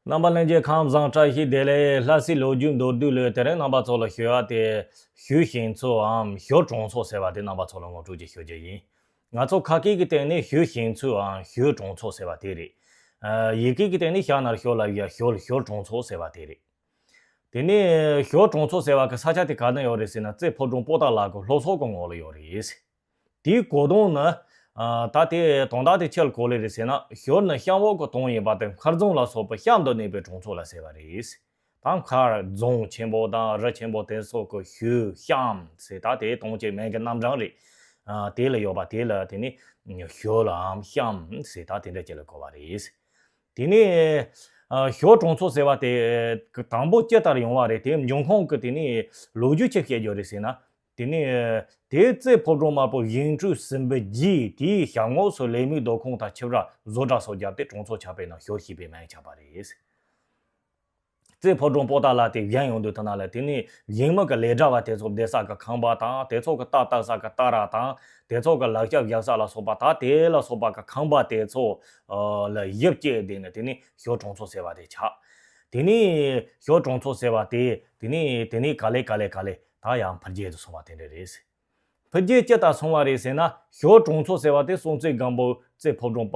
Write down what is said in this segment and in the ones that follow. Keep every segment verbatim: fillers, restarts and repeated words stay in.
རྣམ་པ་ལྷན་རྒྱས་ཁམས་བཟང་བཀྲ་ཤིས་བདེ་ལེགས། ལྷ་སའི་ལོ་རྒྱུས་མདོར་བསྡུས་ལོས་དེ་རིང་རྣམ་པ་ཚོ་ལ་ཞུ་བ་དེ་ཞོལ་ཞེང་ཆུའམ་ཞོལ་གྲོང་ཚོ་ཟེར་བ་དེ་རྣམ་པ་ཚོ་ལ་ངོ་སྤྲོད་ཅིག་ཞུ་རྒྱུ་ཡིན། ང་ཚོ་ཁ་སྐད་ཀྱི་སྟེང་ནས་ཞོལ་ཞེང་ཆུའམ་ཞོལ་གྲོང་ཚོ་ཟེར་བ་དེ་རེད། ཨ། ཡི་གེ་གི་སྟེང་ནས་ཞྭ་ན་རོ་ཞོ་ལ་ཡ་ཞོལ་ཞོལ་གྲོང་ཚོ་ཟེར་བ་དེ་རེད། དེ་ནས་ཞོལ་གྲོང་ཚོ་ཟེར་བ་གི་ས་ཆ་དེ་ག་ན་ཡོད་རེད་ཟེར་ན། རྩེ་ཕོ་བྲང་པོ་ཏཱ་ལ་གི་ལྷོ་ཕྱོགས་ཀྱི་ངོས་ལ་ཡོད་རེད། དེའི་གོ་དོན་ནི། ཨ། ད་དེ་དོན་དག་དེ་ཆི་ལ་གོ་ལེ་རེད་ཟེར་ན། ཞོལ་ནི་གཤམ་འོག་གི་དོན་ཡིན་པ་དང་། མཁར་རྫོང་ལ་སོགས་པ་གཤམ་དུ་གནས་པའི་གྲོང་ཚོ་ལ་ཟེར་བ་རེད། ད་མཁར་རྫོང་ཆེན་པོ་དང་རི་ཆེན་པོ་དེ་སོགས་ཀྱི་ཞོལ་གཤམ་ཟེར། ད་དེ་དོན་གྱི་མིང་གི་རྣམ་གྲངས་རེད། ཨ། དེ་ལ་ཡོད་པ་དེ་ལ་དེ་ནི་ཞོལ་ལམ་གཤམ་ཟེར། ད་དེ་འདྲ་ཅིག་ལ་གོ་བ་རེད། དེ་ནས། ཨ། ཞོལ་གྲོང་ཚོ་ཟེར་བ་དེ་དང་པོ་ཅི་ལྟར་ཡོང་བ་རེད། དེའི་འབྱུང་ཁུངས་ཀྱི་དེ་ནས་ལོ་རྒྱུས་ཅི་བཤད་རྒྱུ་རེད་ཟེར་ན། དེ་ནས་དེའི་རྩེ་ཕོ་བྲང་དམར་པོ་བཞེངས་སྐྲུན་ཟིན་པའི་རྗེས། དེའི་ཞབས་ངོས་སུ་ལས་མིའི་སྡོད་ཁང་དང་ཆིབས་ར་བཟོ་གྲྭ་སོགས་བརྒྱབ་སྟེ་གྲོང་ཚོ་ཆགས་པས་ན་ཞོལ་ཞེས་པའི་མིང་ཆགས་པ་རེད། རྩེ་ཕོ་བྲང་པོ་ཏཱ་ལ་དེ་བཞེངས་ཡོང་དུས་དེ་ན་ལ་དེ་ནས་བཞེངས་མི་གི་ལས་གྲྭ་བ་དེ་ཚོ་བསྡད་ས་གི་ཁང་པ་དང་། དེ་ཚོ་གི་རྟ་བཏགས་ས་གི་རྟ་ར་དང་། དེ་ཚོ་གི་ལག་ཆ་བཞག་ས་ལ་སོགས་པ། ད་དེ་ལ་སོགས་པ་གི་ཁང་པ་དེ་ཚོ་ལ་ཡིབ་སྐྱེས་དེ་ནས་དེ་ནས་ཞོལ་གྲོང་ཚོ་ཟེར་བ་དེ་ཆགས། དེ་ནས་ཞོལ་གྲོང་ཚོ་ཟེར་བ་དེ་དེ་ནས་དེ་ནས་ག་ལེ་ག་ལེ་ག་ལེ་ད་ཡང་འཕེལ་རྒྱས་དུ་སོང་བ་དེ་འདྲ་རེད། འཕེལ་རྒྱས་ཅི་ལྟར་སོང་བ་རེད་ཟེར་ན། ཞོལ་གྲོང་ཚོ་ཟེར་བ་དེ་སྲོང་བཙན་སྒམ་པོ་རྩེ་ཕོ་བྲང་པ་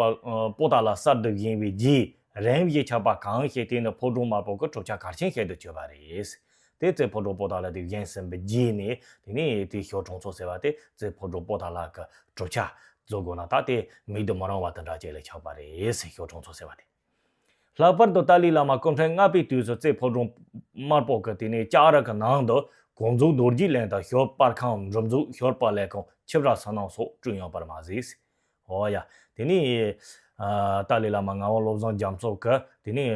པོ་ཏཱ་ལ་གསར་དུ་བཞེངས་པའི་རྗེས། རིམ་བཞིན་ཆགས་པ་གང་ཞིག་དེ་ནི་ཕོ་བྲང་དམར་པོ་གི་གྲུབ་ཆ་གལ་ཆེན་ཞིག་ཏུ་གྱུར་པ་རེད། དེ་རྩེ་ཕོ་བྲང་པོ་ཏཱ་ལ་དེ་བཞེངས་ཟིན་པའི་རྗེས་ནས་དེ་ནས་དེ་ཞོལ་གྲོང་ཚོ་ཟེར་བ་དེ་རྩེ་ཕོ་བྲང་པོ་ཏཱ་ལ་གི་གྲུབ་ཆ་བཟོ་དགོས་ན་ད་དེ་མིག་ཏུ་མི་རིང་བ་དེ་འདྲ་ཅིག་ལ་ཆགས་པ་རེད། ཞོལ་གྲོང་ཚོ་ཟེར་བ་དེ། ལྷག་པར་དུ་ཏཱ་ལའི་བླ་མ་སྐུ་ཕྲེང་ལྔ་པའི་དུས་སུ་རྩེ་ཕོ་བྲང་དམར་པོ་གི་དེ་ནས་ལྕགས་རི་གི་ནང་དུ་གོང་རྫོང་རྡོ་རྗེ་གླིང་དང་། ཞོལ་པར་ཁང་། འགྲུབ་རྫོང་། ཞོལ་པར་ལས་ཁང་། ཆིབས་ར་ཟི་སྣང་སོགས་བསྐྲུན་ཡོད་པར་མ་ཟད། འོ་ཡ། དེ་ནས། ཨ། ཏཱ་ལའི་བླ་མ་ངག་དབང་བློ་བཟང་རྒྱ་མཚོ་གིས་དེ་ནས།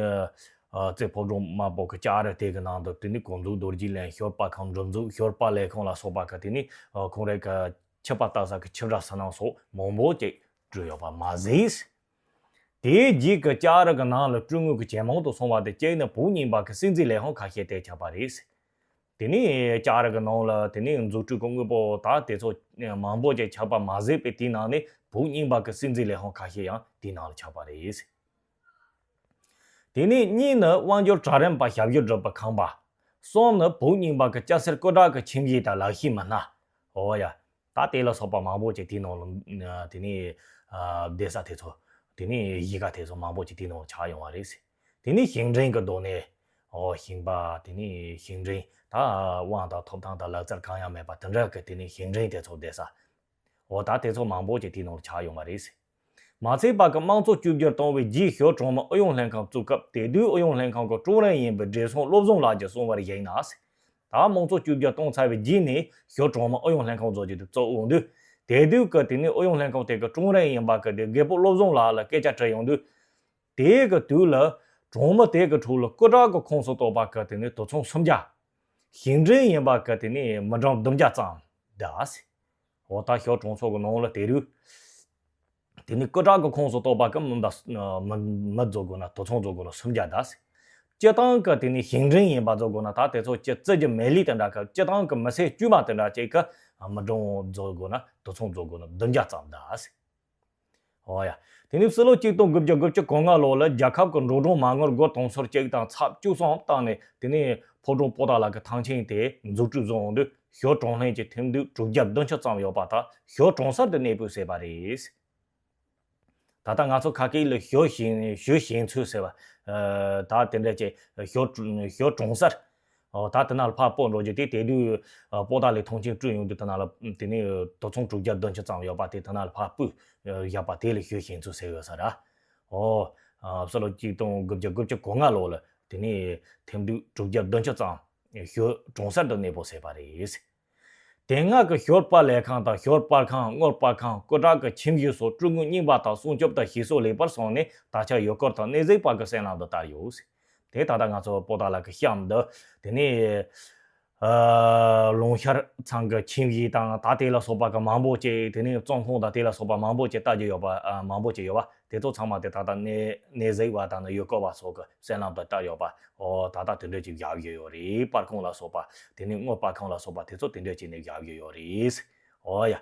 ཨ། རྩེ་ཕོ་བྲང་དམར་པོ་གི་ལྕགས་རི་དེ་གི་ནང་དུ་དེ་ནས་གོང་རྫོང་རྡོ་རྗེ་གླིང་། ཞོལ་པར་ཁང་། འགྲུབ་རྫོང་། ཞོལ་པར་ལས་ཁང་ལ་སོགས་པ་གི་དེ་ནས། ཨ། ཁོང་རང་གི་ཆིབས་པ་བཏགས་ས་གི་ཆིབས་ར་ཟི་སྣང་སོགས་མང་པོ་ཅིག་བསྐྲུན་ཡོད་པ་མ་ཟད། དེའི་རྗེས་ཀྱི་ལྕགས་རི་གི་ནང་ལ་སྐྲུན་དངོས་ཀྱི་ཇེ་མང་དུ་སོང་བ་དེ་གཅིག་ནི་བོད་རྙིང་པ་གི་སྲིད་འཛིན་ལས་ཁུངས་ཁ་ཤས་དེ་ཆགས་པ་རེད། དེ་ནས་ལྕགས་རི་གི་ནང་ལ་དེ་ནས་འཛུགས་སྐྲུན་གྱི་དངོས་པོ་དག་དེ་ཚོ་མང་པོ་ཅིག་ཆགས་པ་མ་ཟད་པའི་དེའི་ནང་ནས་བོད་རྙིང་པ་གི་སྲིད་འཛིན་ལས་ཁུངས་ཁ་ཤས་ཡང་དེའི་ནང་ལ་ཆགས་པ་རེད། དེ་ནས་གཉིས་ནི་དབང་འབྱོར་གྲལ་རིམ་པ་ཞབས་ཞུ་སྒྲུབ་པའི་ཁང་པ། གསུམ་ནི་བོད་རྙིང་པ་གི་སྐྱ་སེར་སྐུ་དྲག་གི་ཁྱིམ་གཞིས་དང་ལག་ཤེས་མི་སྣ། འོ་ཡ། ད་དེ་ལ་སོགས་པ་མང་པོ་ཅིག་དེའི་ནང་ལ། དེ་ནས། ཨ། བསྡད་ས་དེ་ཚོ། དེ་ནས་གཞིས་ཀ་དེ་ཚོ་མང་པོ་ཅིག་དེའི་ནང་ལ་ཆགས་ཡོང་བ་རེད། དེ་ནས་ཞིང་བྲན་གྱི་སྡོད་གནས། འོ། ཞིང་པ། དེ་ནས་ཞིང་བྲན། ད་དབང་དང་ཐོབ་ཐང་དང་ལག་རྩལ་གང་ཡང་མེད་པ་དེ་འདྲ་གི་དེ་ནས་ཞིང་བྲན་དེ་ཚོ་བསྡད་ས། འོ། ད་དེ་ཚོ་མང་པོ་ཅིག་དེའི་ནང་ལ་ཆགས་ཡོང་བ་རེད། མ་ཚད་པ་གི་དམངས་གཙོ་བཅོས་བསྒྱུར་བཏང་བའི་རྗེས་ཞོལ་གྲོང་མི་ཨུ་ཡོན་ལྷན་ཁང་བཙུགས་སྐབས། དེ་དུས་ཨུ་ཡོན་ལྷན་ཁང་གི་ཀྲུའུ་རེན་ཡིན་པའི་བགྲེས་སོང་བློ་བཟང་ལགས་ཀྱིས་གསུངས་པར་གཞིགས་ན། ད་དམངས་གཙོ་བཅོས་བསྒྱུར་བཏང་ཚར་བའི་རྗེས་ནས་ཞོལ་གྲོང་མི་ཨུ་ཡོན་ལྷན་ཁང་བཟོ་རྒྱུ་དེ་བཙུགས་ཡོང་དུས། དེ་དུས་ཀྱི་དེ་ནས་ཨུ་ཡོན་ལྷན་ཁང་དེ་གི་ཀྲུའུ་རེན་ཡིན་པ་གི་དེ་རྒད་པོ་བློ་བཟང་ལགས་ལ་སྐད་ཆ་དྲིས་ཡོང་དུས། དེ་གི་དུས་ལ་གྲོང་མི་དེ་གི་ཁྲོད་ལ་སྐུ་དྲག་གི་ཁོངས་སུ་གཏོགས་པ་གི་དེ་ནས་དུད་ཚང་སུམ་བརྒྱ། ཞིང་བྲན་ཡིན་པ་གི་དེ་ནས་མི་གྲངས་བདུན་བརྒྱ་ཙམ་འདུག་ཟེར། འོ། ད་ཞོལ་གྲོང་ཚོ་གི་ནང་ལ་དེ་དུས། དེ་ནས་སྐུ་དྲག་གི་ཁོངས་སུ་གཏོགས་པ་གི་མི་འདི། མི་མི་བཟོ་དགོས་ན། དུད་ཚང་བཟོ་དགོས་ན་སུམ་བརྒྱ་འདུག་ཟེར། སྤྱིར་བཏང་གི་དེ་ནས་ཞིང་བྲན་ཡིན་པ་བཟོ་དགོས་ན། ད་དེ་ཚོ་སྤྱི་བཙུགས་ཀྱི་མི་ལུས་དེ་འདྲ་གི་སྤྱིར་བཏང་གི་མི་སེར་དཀྱུས་མ་དེ་འདྲ་ཅིག་གི་མི་གྲངས་བཟོ་དགོས་ན། དུད་ཚང་བཟོ་དགོས་ན་བདུན་བརྒྱ་ཙམ་འདུག་ཟེར། འོ་ཡ། དེ་ནས་ཕྱི་ལོ་གཅིག་སྟོང་དགུ་བརྒྱ་དགུ་བཅུ་གོ་ལྔ་ལོ་ལ་རྒྱལ་ཁབ་ཀྱི་འགྲོ་གྲོན་མ་དངུལ་སྒོར་དུང་ཕྱུར་གཅིག་དང་ཚེག་བཅུ་གསུམ་བཏང་ནས། དེ་ནས་ཕོ་བྲང་པོ་ཏཱ་ལ་གི་ཐང་ཆེན་དེ་འཛུགས་སྐྲུན་བཟོ་ཡོང་དུས། ཞོལ་གྲོང་ལྷན་གྱི་ཐེམ་དུད་དྲུག་བརྒྱ་བདུན་ཅུ་ཙམ་ཡོད་པ་དག་ཞོལ་གྲོང་གསར་དུ་གནས་སྤོས་བྱས་པ་རེད། ད་ལྟ་ང་ཚོ་ཁ་སྐད་ལ་ཞོལ་ཞིང་། ཞོལ་ཞིང་ཆུ་ཟེར་བ། ཨ། ད་དེ་འདྲ་ཅིག་ཞོལ། ཞོལ་གྲོང་གསར། ཨོ། ད་དེ་ན་ལ་ཕར་སྤོས་འགྲོ་རྒྱུ་དེ། དེ་དུས་པོ་ཏཱ་ལའི་ཐང་ཆེན་བསྐྲུན་ཡོང་དུས་དེ་ན་ལ་དེ་ནས་དུད་ཚང་དྲུག་བརྒྱ་བདུན་ཅུ་ཙམ་ཡོད་པ་དེ་དེ་ན་ལ་ཕར་སྤོས་བཞག་པ་དེ་ལ་ཞོལ་ཞིང་ཆུ་ཟེར་ཡོད་ས་རེད། ཨོ། ཨ། ཕྱི་ལོ་གཅིག་སྟོང་དགུ་བརྒྱ་དགུ་བཅུ་གོ་ལྔ་ལོ་ལ་དེ་ནས་ཐེམ་དུད་དྲུག་བརྒྱ་བདུན་ཅུ་ཙམ་ཞོལ་གྲོང་གསར་དུ་གནས་སྤོ་བྱས་པ་རེད། དེ་སྔ་གི་ཞོལ་པར་ལས་ཁང་དང་། ཞོལ་པར་ཁང་། དངུལ་པར་ཁང་། སྐུ་དྲག་གི་ཁྱིམ་གཞིས་སོགས་སྐྲུན་དངོས་རྙིང་པ་དག་སྲུང་སྐྱོབ་དང་ཞིག་གསོ་ལེགས་པར་སོང་ནས། ད་ཆ་ཡུལ་སྐོར་དང་གནས་གཟིགས་པ་གི་སེམས་ལམ་དུ་དར་ཡོད། དེ་ད་ལྟ་ང་ཚོ་པོ་ཏཱ་ལ་གི་གཤམ་དུ། དེ་ནས། ཨ། ལུང་ཤར་ཚང་གི་ཁྱིམ་གཞིས་དང་ད་དེ་ལ་སོགས་པ་གི་མང་པོ་ཅིག་དེ་ནས་བཙོན་ཁང་དང་དེ་ལ་སོགས་པ་མང་པོ་ཅིག་ལྟ་རྒྱུ་ཡོད་པ། ཨ། མང་པོ་ཅིག་ཡོད་པ། དེ་ཚོ་ཚང་མ་དེ་ད་ལྟ་གནས། གནས་གཟིགས་པ་དང་ནི་ཡུལ་སྐོར་བ་སོགས་ཀྱི་སེམས་ལམ་དུ་བསྟར་ཡོད་པ། ཨོ། ད་ལྟ་དེ་འདྲ་ཅིག་བཞག་ཡོད་ཡོད་རེད། པར་ཁང་ལ་སོགས་པ། དེ་ནས་དངུལ་པར་ཁང་ལ་སོགས་པ། དེ་ཚོ་དེ་འདྲ་ཅིག་ནས་བཞག་ཡོད་ཡོད་རེད། ཨོ་ཡ།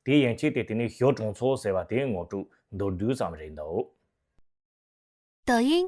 དེ་ཡན་ཆད་དེ་དེ་ནས་ཞོལ་གྲོང་ཚོ་ཟེར་བ་དེ་ངོ་སྤྲོད་མདོར་བསྡུས་ཙམ་རེད་འདུག། 抖音，